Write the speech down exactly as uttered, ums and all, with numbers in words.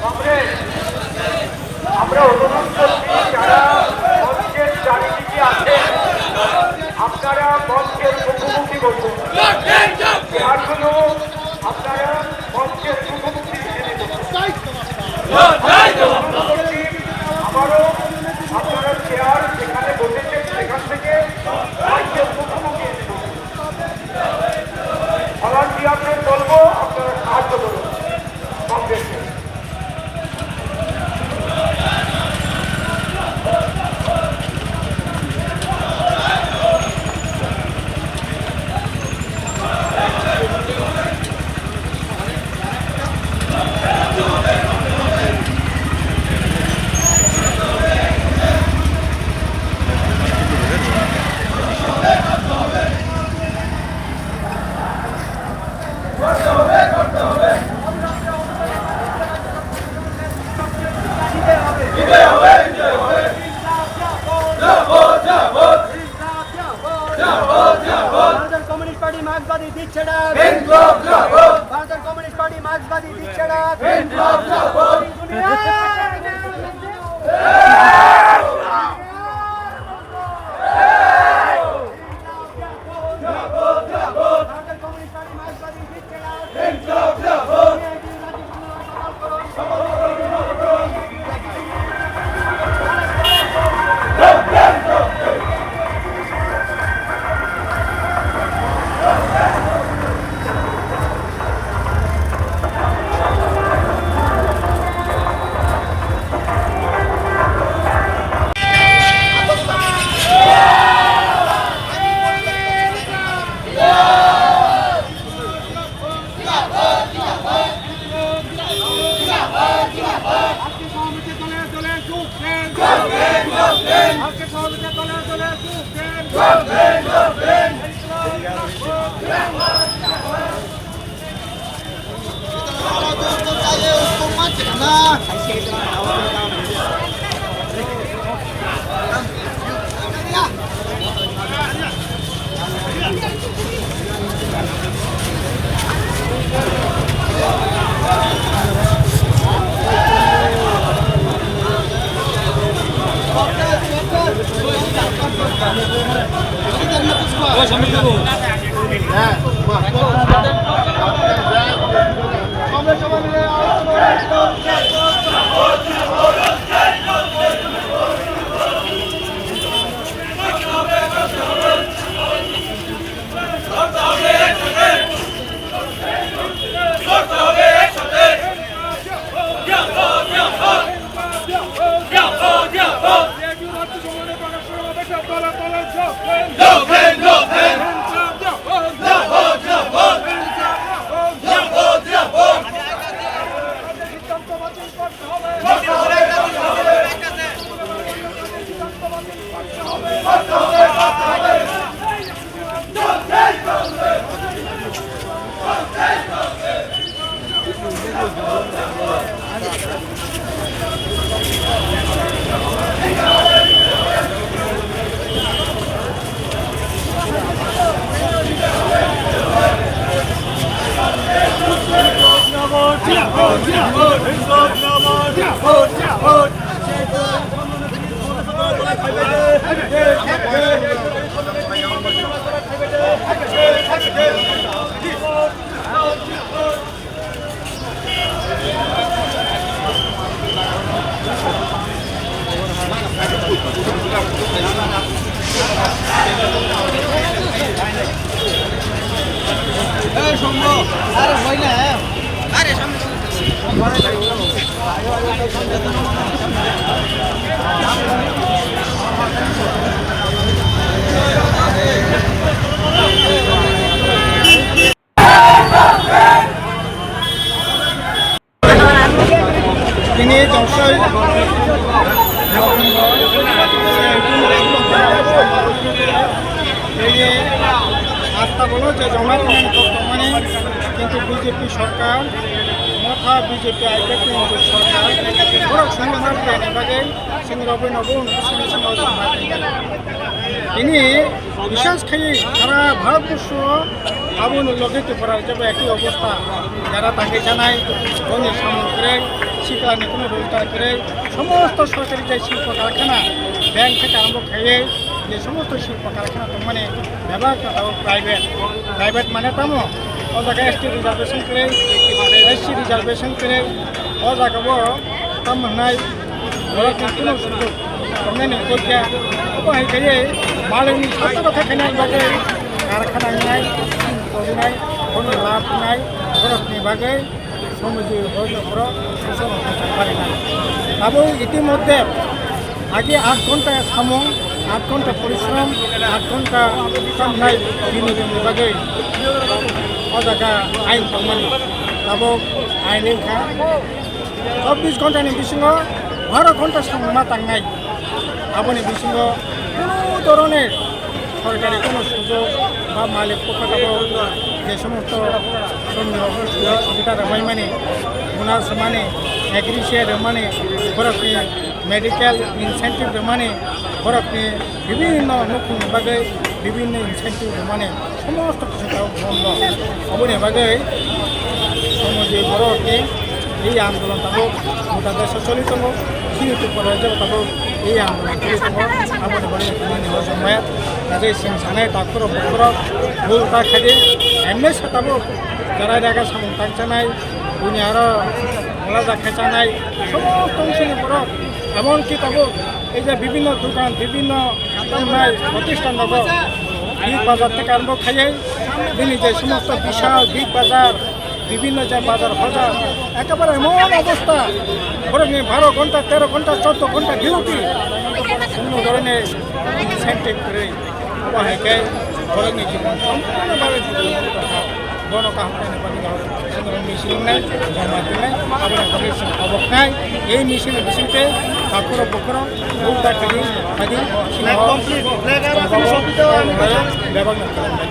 কংগ্রেস, আমরা অনুরোধ করছি, যারা মঞ্চের চারিদিকে আছেন, আপনারা মঞ্চের মুখোমুখি বসুন। আর শুধু আপনারা মঞ্চের মুখোমুখি বসুন। আবারও আপনারা চেয়ার যেখানে বসেছেন, সেখান থেকে মঞ্চের মুখোমুখি এসে বসুন। ভলান্টিয়ারদের বলবো, আপনারা সাহায্য করুন কংগ্রেসকে। ভারতের কমিউনিস্ট পার্টি মার্ক্সবাদী দিচ্ছে না। ভারতের কমিউনিস্ট পার্টি মার্ক্সবাদী দিচ্ছে না। Tini dosoi Tini asta bolo je joma tongmani kok tongmani, kintu B J P sorkar, motha B J P I P F ni sorkar, borok songma tongmani bagwi chwng rogwi nogo hwnwi sini sini o joma tongmani. Tini bisas khai sara Bharat borso Aboni loge Tripura jebo ekhi obostha, jara tangwi chanai, boni samung kwrwi, siklani kuno rojgar kwrwi, somosto sorkari je silpo karkhana, bank theke arombo khaiwi, je somosto silpo karkhana tongmani bebak no tabuk private. Private mane tamo, o jaga S T reservation kwrwi, S C reservation kwrwi, o jaga bo tamo hwnai, Borok ni kuno sujog tongnai ni koi kha. Obo hai khe maling ni sata kata khainai bagwi karkhana wngnai, tongnai, bono lab wngnai, borok ni bagwi somoi borok ni borok sosok no sosok parinai. Abo itimodhye agi aat ghonta samung, aat ghonta porishrom, aat ghonta samnai bini bini bagwi o jaga ain tongmani. Abo ain wngkha. Chobbish ghonta ni bisingo baro ghonta samung ma tangnai. Aboni bisingo kuno dhoroner sorkari kuno sujog ba malik pokha tabok je somosto songni rok sujog subida rwbaimani, bonus rwmani, agri share rwmani, borokni medical incentive rwmani, borokni bibhinno nukhungni bagwi bibhinno incentive rwmani. Somosto kisa tabuk bondo. Oboni bagwi somoi borok ni ei andolon tabuk goda desh o choli tongo. Chini Tripura rajyo tabuk ei andolon choli tongo. Aboni bagwi tini ni hojong maya. Kaje sing sanai takhurok bukhurok bul ta khadi. M S tabuk jarai raga samung tang chanai. Buni aro mola jakha chanai. Somosto ongshini borok. Emonki tabuk ei je bibhinno dukan, bibhinno Tamnai protisthan rogo Big Bazar theke arombo khaiwi bini je somosto bishal Big Bazar, bibhinno je bazar hojar, ekebare emon obostha, borokni baro ghonta, tero ghonta, choddo ghonta duty, kuno dhoroner incentive kwrwi, obo hai khe borokni jibon sompurno bhabe Bono kaham khlaina bagwi no chwng misil wngnai, joma tongnai, aboni bagwi chwng koboknai. Ei misil ni bisingtwi takhurok bukhurok buk da kadi, kadi chwng complete. Bebak no khlai bai.